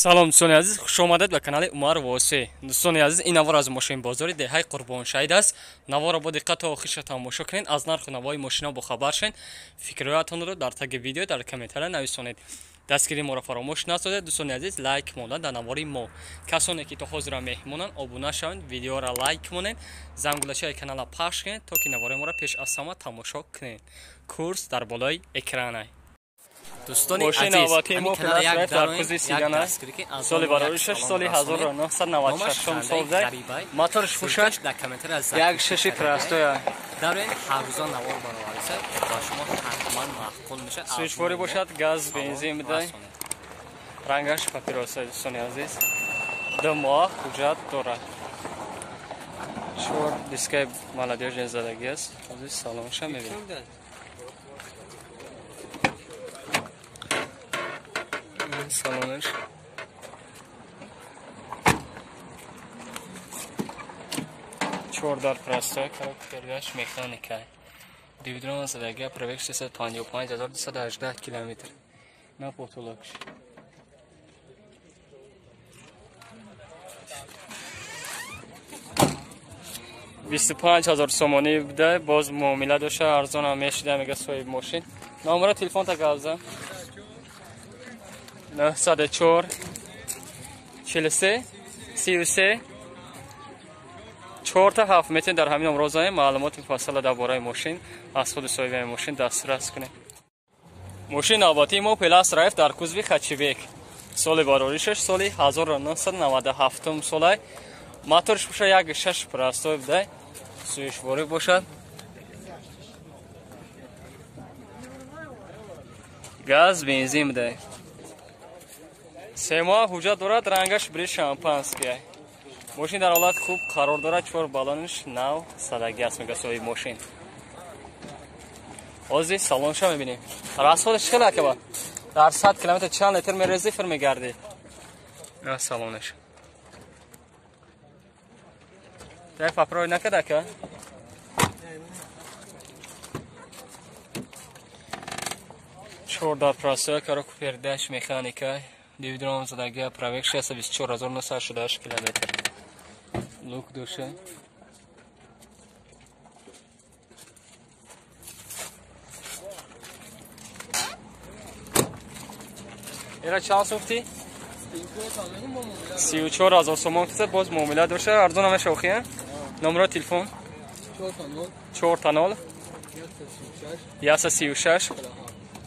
Салом дӯстони азиз, хуш омадед ба канали Умар Восе. Дӯстони азиз, ин навор аз мошинбозори деҳаи Қурбоншаҳид аст. Наворро бо диққат то охирша тамошо кунед, аз нарху навои мошино бохабар шавед. Фикрҳоятонро дар таги видео дар комментария нависонед. Дастгирии моро фаромӯш насозед. Дӯстони азиз, лайк монед дар навори мо. Касоне ки то ҳозира меҳмонанд, обуна шавед, видеоро лайк монед, зангулачаи канала пахш кунед, то ки навори моро пеш аз ҳама тамошо кунед. Курс дар болои экрана. Дӯстони азиз, мо канал дар кузи сигана соли бароришаш соли 1996 сол моторш пушаш дар комментария як шаши простоя дароен ҳар рӯза навор баровариса ба шумо ҳатман маъқул мешавад. Сӯзишворӣ бошад, газ, бензин бидай. Рангаш папироса, дӯстони азиз. 2 моҳ ҳуҷҷат дорад. Чор дискаи молодежный задагӣ аст. Ҳозир салонша мебинем. Салонаш чор дар простой, коробка передач механика, дивидрон задага, пробег 655 218 километр на потолок. 25 000 сомонӣ буда, боз муомила дошта, арзонам мешида, мега соҳиби мошин. Номера телефон та гавза: 904 43 33 4 7. Метавонед дар ҳамин номро занед, маълумоти муфассала дар бораи мошин аз худи соҳиби мошин дастрас кунед. Мошин навбатии мо Пелас Райф дар кузови хэтчбек, соли бароришаш соли 1997 солай, моторш боша як шаш простой будай, сӯзишворӣ бошад, газ, бензин будай. 3 моҳ ҳуҷҷат дорад, рангаш бри шампанский. Мошин дар ҳолат хуб қарор дорад, чор баллонаш нав садагӣ аст, мега соҳиби мошин. Ҳозир салонша мебинем. Расходаш чӣ хел, акаба? Дар 100 километр чанд литр мерезӣ, фир мегардӣ? Салонаш дай папрой накард, ака? Чор дар простой, коробка передач механика, дивидрон задага, пробег 624968 километр. Люк душа. Ира чанд суфти? 34 000 сомон кисад, боз муомила доша, арзон ҳамаша охия. Номро телефон: 4 0 136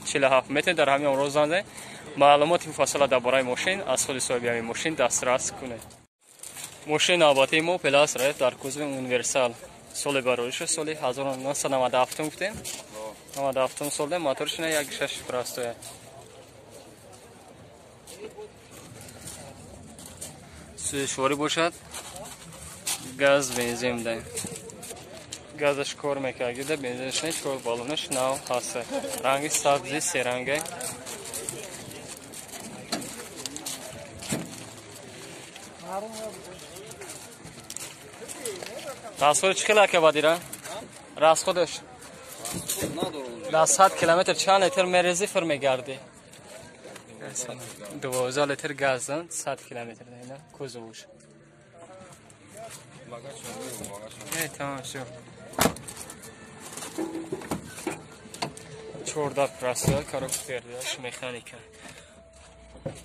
47. Метавонед дар ҳамин номро занед, маълумоти муфассала дар бораи мошин аз худи соҳиби ҳамин мошин дастрас кунед. Мошини навбатии мо Пелас Райф дар кузови универсал, соли барориша соли 1997 гуфтем, 97 сол, моторшина як шаш простоя, сӯзишворӣ бошад, газ, бензин дай. Газаш кор мекард, бензинаш не, чор баллонаш нав ҳаст, ранги сабзи серанга. Расходи чӣ хел, ака, бадира? Расходаш дар 100 километр чанд литр мерезӣ, фир мегардӣ? 12 литр газ 100 километр кузовуш. Тамом всё. Чорда простой, коробка передач механика,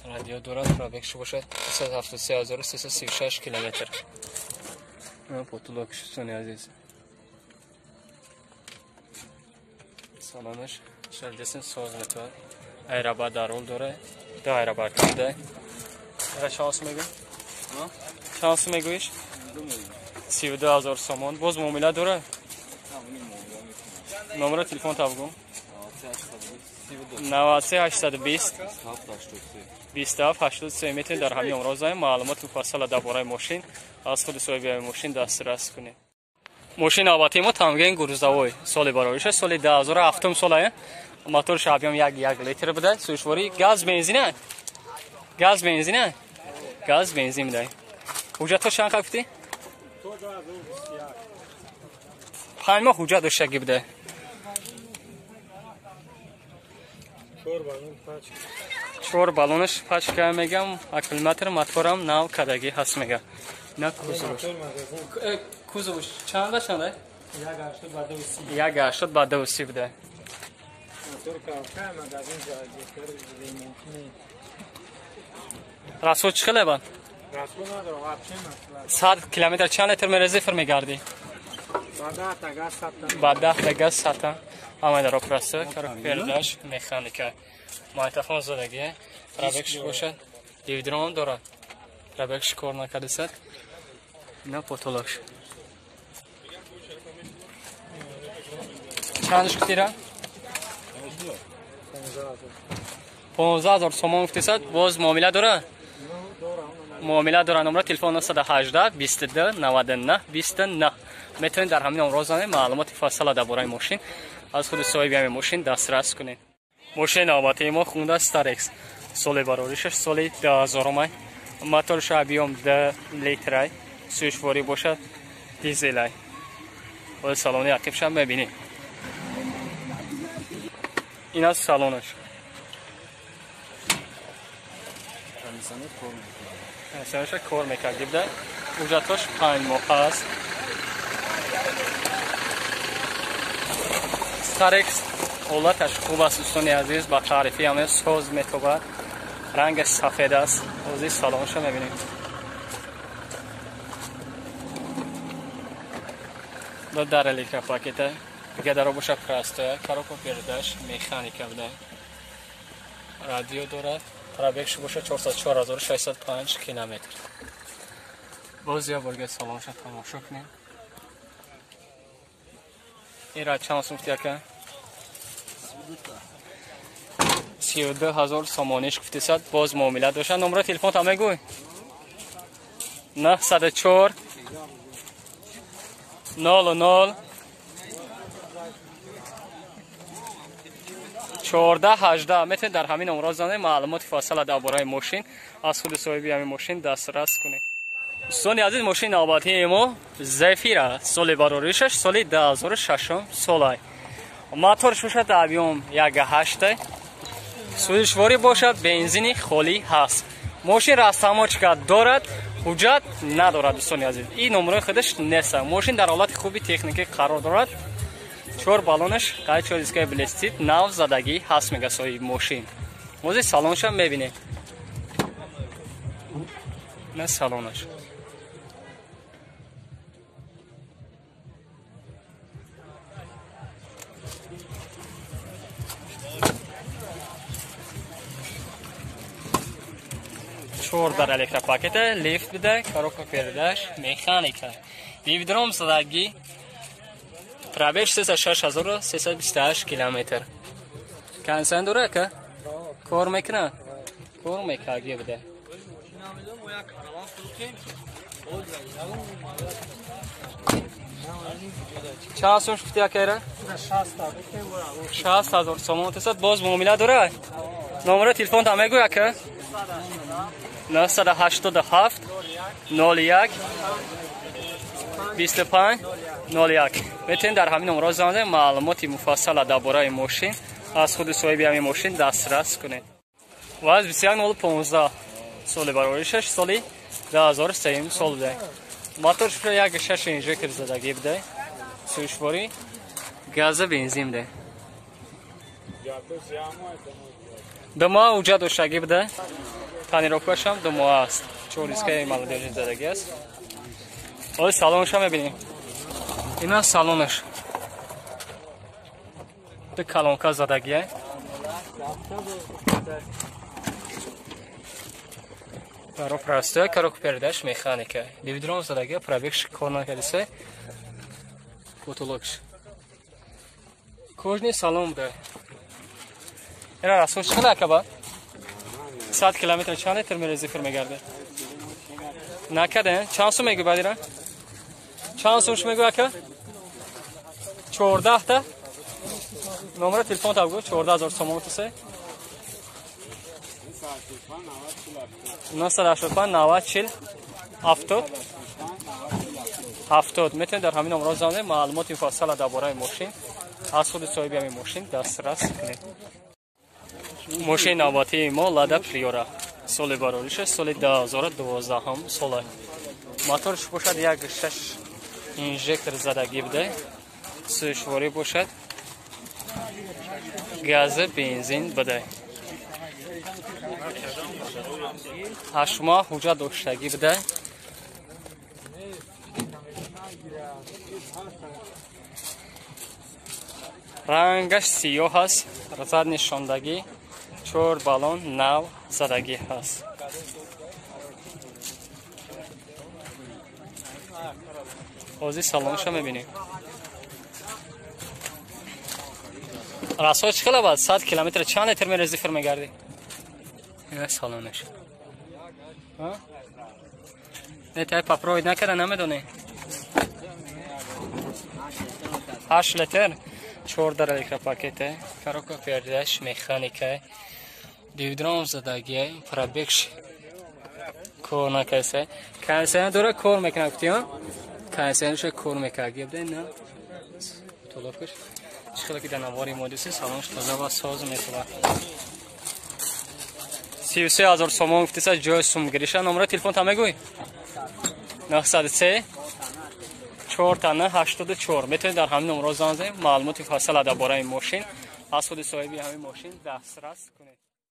радио дорад, пробегши бошад 73336 километр. Потолок, дӯстони азиз, салонаш шалдесин соз метавад, айраба дар рул дора, ду айраба кида. Ира чанд сум мегӯй? Чанд сум мегӯиш? 32 000 сомон, боз муомила дора. Номера телефон та бигӯ: 93 820 27 83. Метавонед дар ҳамин номро занед, маълумоти муфассала дар бораи мошин аз худи соҳиби мошин дастрас кунед. Мошини навбатии мо Тамген грузовой, соли барориша соли 2007 сола, моторш объем як як литр буда, сӯзишворӣ, газ, бензина, газ, бензина, газ, бензин буда. Ҳуҷҷатҳо чанд гуфтӣ? 5 моҳ ҳуҷҷат доштагӣ буда. 4 баллонаш пачка мегам, аккумулятор моторам нав кадаги ҳаст мега. На кузовш. Кузовш чанда чанда? 1.80 ба 2.30 буда. Расход чӣ хеле бад? 100 километр чанд литр мерезифр мегардӣ? Ба 10 та газ сата. Ҳамаи даро просто коробка механика. Магнитофон задагӣ, пробегш бошад, дивидрон дорад. Пробегш кор накардисад. На потолокш. Чандш гуфтира? 15 000 сомон гуфтисад. Боз муомила дора? Муомила дора. Номра телефон 918 22 99 29. Метавонед дар ҳамин номро занед, маълумоти фасала дар бораи мошин аз худи соҳиби ҳамин мошин дастрас кунед. Мошини навбатии мо Honda Starex. Соли бароришаш соли 2000. Моторш объем 2 литрай. Сӯшворӣ бошад дизелай. Боз салони ақибшам мебинед. Ин аст салонаш. Кондиционерша кор мекард. Гибда ҳуҷҷатҳош 5 моҳ аст. Starex ҳолаташ хуб аст дӯстони азиз, ба таърифи ҳама соз метобад. Рангаш сафед аст. Ҳозир салонашро мебинем. До дар электропакета, дига даро боша простоя, коробка передаш механика буда. Радио дорад. Пробегш боша 404 605 километр. Боз як борга салонашро тамошо кунем. Ира чанд сум гуфти ака? 32 000 сомониш гуфтисад. Боз муомила дошад. Номро телефон та мегӯй? 904 00 14 18. Метавонед дар ҳамин номро занед, маълумоти фасала дар бораи мошин аз худи соҳиби ҳамин мошин дастрас кунед. Дӯстони азиз, мошини навбатии мо Зефира, соли бароришаш соли 2006 солай. Моторш бошад объем 1.8, сӯзишворӣ бошад бензини холӣ ҳаст. Мошин растамочка дорад, ҳуҷҷат надорад дӯстони азиз. Ин номрои худаш нест. Мошин дар ҳолати хуби техникӣ қарор дорад. 4 баллонаш қай 4 дискаи блестит нав задагӣ ҳаст мега соҳиби мошин. Ҳозир салонша мебинед. На салонаш. Чор дар электропакета, лифт бида, коробка передаш, механика. Дивидром задагӣ. Пробег 306 328 километр. Кондиционер дора ака? Кор мекунад? Кор мекард буда. Чанд сум гуфти ака ира? 60 000 сомон тесад. Боз муомила дора? Номери телефон та мегӯй ака? 987 01 25 01. Метавонед дар ҳамин номро занед, маълумоти муфассала дар бораи мошин аз худи соҳиби ҳамин мошин дастрас кунед. Ваз 21 015 соли бароришаш соли 2003 сол буда. Моторш 1.6 инжектор задагӣ буда. Сӯшворӣ газа бензин буда. 2 моҳ ҳуҷҷат доштагӣ буда. Тонировкашам 2 моҳ аст. 4 дискаи молодежи задагӣ аст. Ҳозир салонашро мебинем. Ин аст салонаш. Ду колонка задагӣ. Даро простоя, коробка передаш механика. Дивидрон задагӣ, пробегш кор накардиса. Потолокш. Кожаный салон буда. Ира расход чӣ қадар акаба? 100 километр чанд литр мерезифр мегардад? Накарда, чанд сум мегӯй баъд ира? Чанд сум мегӯй ака? 14 та? Номера телефон та бигӯ, 14 000 сомон тусе. 985 90 40 70 70. Метавонед дар ҳамин номро занед, маълумоти муфассала дар бораи мошин аз худи соҳиби ҳамин мошин дастрас кунед. Мошини навбатии мо Лада Приора. Соли барориша соли 2012 сола. Моторш бошад 1.6 инжектор задагӣ буда. Сӯшворӣ бошад. Газы бензин буда. 8 моҳ ҳуҷҷат доштагӣ буда. Рангаш сиёҳ аст, задний шондагӣ, чор баллон нав задагӣ ҳаст. Ҳозир салонша мебинем. Расход чӣ хела бад? 100 километр чанд литр мерези фир мегардӣ? Ина салонаш. Не, тай попробовать накарда намедонӣ. 8 литр, 14 электропакете, коробка передач механика, дивдром задагия, пробегш кор накарда. Кондиционер дора кор мекунад, гуфтӣ, кондиционерша кор мекард. Гибда на толокаш. Чӣ хеле ки дар навори мо диси, салонш тоза ва соз метавад. 33 000 сомон гуфтиса, ҷои сумгириша. Номраи телефон та мегӯй? 903 4 84. Метавонед дар ҳамин номро занг занед, маълумоти фасала дар бораи мошин аз худи соҳиби ҳамин мошин дастрас кунед.